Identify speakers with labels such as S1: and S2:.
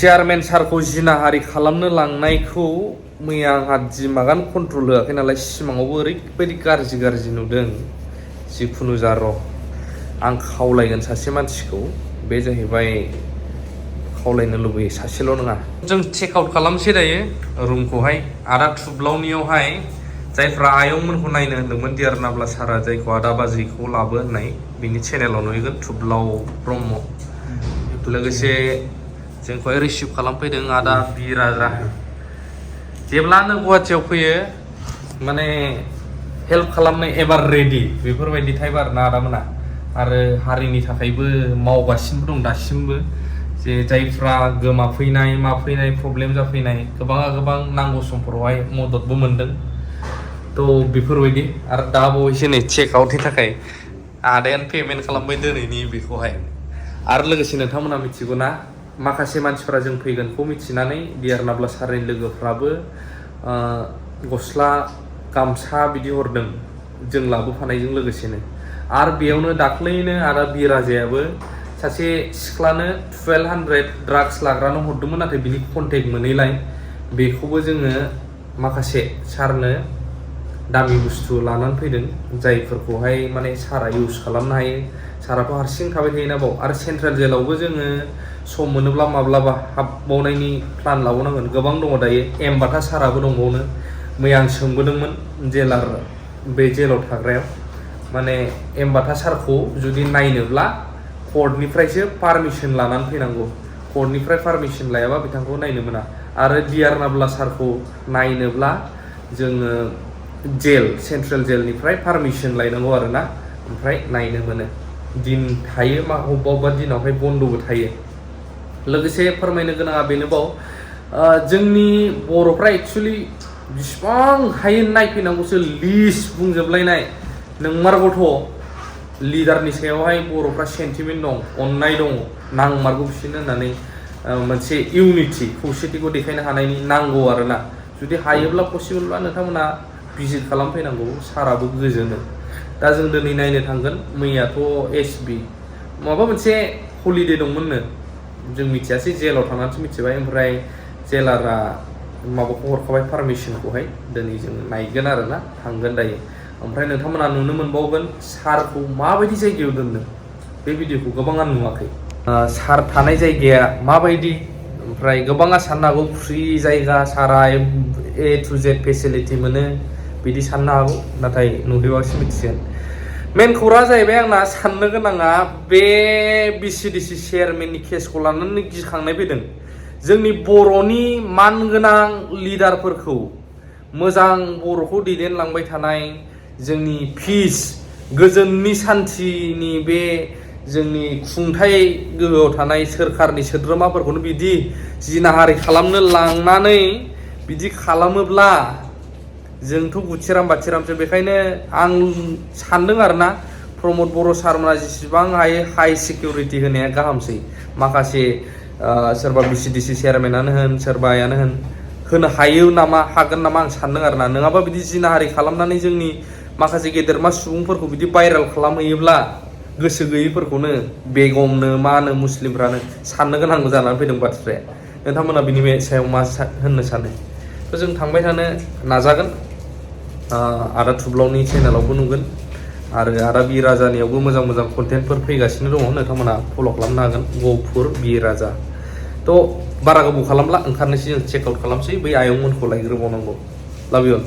S1: Chairman सारखौ जिनाहारि खालामनो लांनायखौ मैया आंहा दिमागानो कन्ट्रल होआखै नालाय सिमाङावबो ओरैबायदि गाज्रि नुदों। जिखुनु जा र' आं खावलायगोन सासे मानसिखौ, बे जाहैबाय खावलायनो लुबैयो सासेल' नङा। जों चेक आउट खालामसै दायो रुमखौहाय। आदा थुब्लावनियावहाय जायफ्रा आयंमोनखौ नायनो होन्दोंमोन डियार नाब्ला सारा, जायखौ आदा बाजैखौ लाबो होननाय, बिनि चेनेलाव नुगोन थुब्लाव ब्रह्म। लोगोसे जोंखौहाय रिसिभ खालामफैदों आदा बि राजा। जेब्लानो गुवाहाटियाव फैयो माने हेल्प खालामनो एबार रेडि, बेफोरबायदि टाइप आरोना आदामोना। आरो हारिनि थाखायबो मावगासिनो दं दासिमबो। जे जायफ्रा गोमाफैनाय माफैनाय प्रब्लेम जाफैनाय गोबां नांगौ समफोरावहाय मददबो मोनदों। थ' बेफोरबायदि आरो दा बावैसो नै चेक आउटनि थाखाय आदायानो पेमेन्ट खालामबाय दिनैनि बेखौहाय। आरो लोगोसे नोंथांमोना मिथिगौ ना, माखासे मानसिफोरा जों फैगोनखौ मिथिनानै डियार नाब्ला सारनि लोगोफ्राबो गस्ला गामसा बिदि हरदों जों लाबोफानायजों लोगोसेनो। आरो बेयावनो दाख्लैनो आदा बि राजायाबो सासे सिख्लानो 1200 ड्राग्स लाग्रानो हरदोंमोन, नाथाय बिनि कन्टेक्ट मोनैलाय बेखौबो जोङो माखासे सारनो दामि बुस्थु लानानै फैदों, जायफोरखौहाय माने सारा इउज खालामनो हायो। साराथ' हारसिं थाबाय थायोना बाव। आरो सेन्ट्रेल जेलावबो जोङो सम मोनोब्ला माब्लाबा हाबबावनायनि प्लान लाबावनांगोन। गोबां दङ दायो, एमबाथा साराबो दंबावनो। मैया आं सोंबोदोंमोन जेलार बे जेलाव थाग्रायाव, माने एमबाथा सारखौ जुदि नायनोब्ला कर्टनिफ्रायसो पारमिसन लानानै फैनांगौ। कर्टनिफ्राय पारमिसन लायाबा बिथांखौ नायनो मोना। आरो डियार नाब्ला सारखौ नायनोब्ला जोङो जेल, सेन्ट्रेल जेलनिफ्राय पारमिसन लायनांगौ आरोना, ओमफ्राय नायनो मोनो। दिन थायो, अबेबा दिनावहाय बन्द'बो थायो। लोगोसे फोरमायनो गोनाङा बेनोबाव, जोंनि बर'फ्रा एक्सुवेलि बिसिबां हायो नायफैनांगौसो लिस्ट बुंजोबलायनाय। नोंमारगौथ' लिडारनि सायावहाय बर'फ्रा सेन्टिमेन्ट दं, अननाय दङ, नांमारगौ बिसोरनो होननानै मोनसे इउनिटि खौसेथिखौ देखायनो हानायनि नांगौ आरोना। जुदि हायोब्ला पसिबोलब्ला नोंथांमोना भिजिट खालामफैनांगौ, साराबो गोजोनो। दा जों दिनै नायनो थांगोन। मैयाथ' एसबि माबा मोनसे हलिडे दंमोननो, जों मिथियासै, जेलाव थांनानैसो मिथिबाय। ओमफ्राय जेलारा माबाखौ हरखाबाय पारमिसनखौहाय। दिनै जों नायगोन आरोना, थांगोन दायो। ओमफ्राय नोंथांमोना नुनो मोनबावगोन सारखौ माबायदि जायगायाव दोनदों। बे भिडिअखौ गोबाङा नुवाखै। सार थानाय जायगाया माबायदि, ओमफ्राय गोबाङा साननो हागौ फ्रि जायगा, सारा ए टु जेड फेसिलिटि मोनो बिदि साननो हागौ, नाथाय नुहैबासो मिथिगोन। मेन खौराङा जाहैबाय आंना साननो गोनाङा, बे बिसिडिसि चेयारमेननि केसखौ लानानै गिखांनाय फैदों। जोंनि बर'नि मानगोनां लिडारफोरखौ, मोजां बर'खौ दैदेनलांबाय थानाय, जोंनि पिस गोजोननि सान्थिनि बे जोंनि खुंथाय गोहोआव थानाय सोरखारनि सोद्रोमाफोरखौनो बिदि जिनाहारि खालामनो लांनानै बिदि खालामोब्ला जोंथ' गुथिराम बाथिरामसो। बेखायनो आं सानदों आरोना, प्रमद बर' सारमोना जेसेबां हायो हाइ सिकिउरिटि होनाया गाहामसै। माखासे सोरबा बिसिडिसि चेयारमेनानो होन, सोरबायानो होनो हायो नामा, हागोन नामा आं सानदों आरोना। नङाबा बिदि जिनाहारि खालामनानै जोंनि माखासे गेदेरमा सुबुंफोरखौ बिदि भाइरेल खालामहैयोब्ला, गोसो गैयैफोरखौनो बेगमनो मानो मुस्लिमफ्रानो साननो गोनांबो जानानै फैदों बाथ्राया। नोंथांमोना बिनि सायाव मा होननो सानो? थ' जों थांबाय थानो नाजागोन। आदा थुब्लावनि चेनेलावबो नुगोन, आरो आदा बि राजानियावबो मोजां कन्टेन्टफोर फैगासिनो दङ। नोंथांमोना फल' खालामनो हागोन, गफुर बि राजा। थ' बारा गोबाव खालामला, ओंखारनोसै जों चेक आउट खालामसै। बै आयंमोनखौ लायग्रोबावनांगौ। लाभ इउ अल।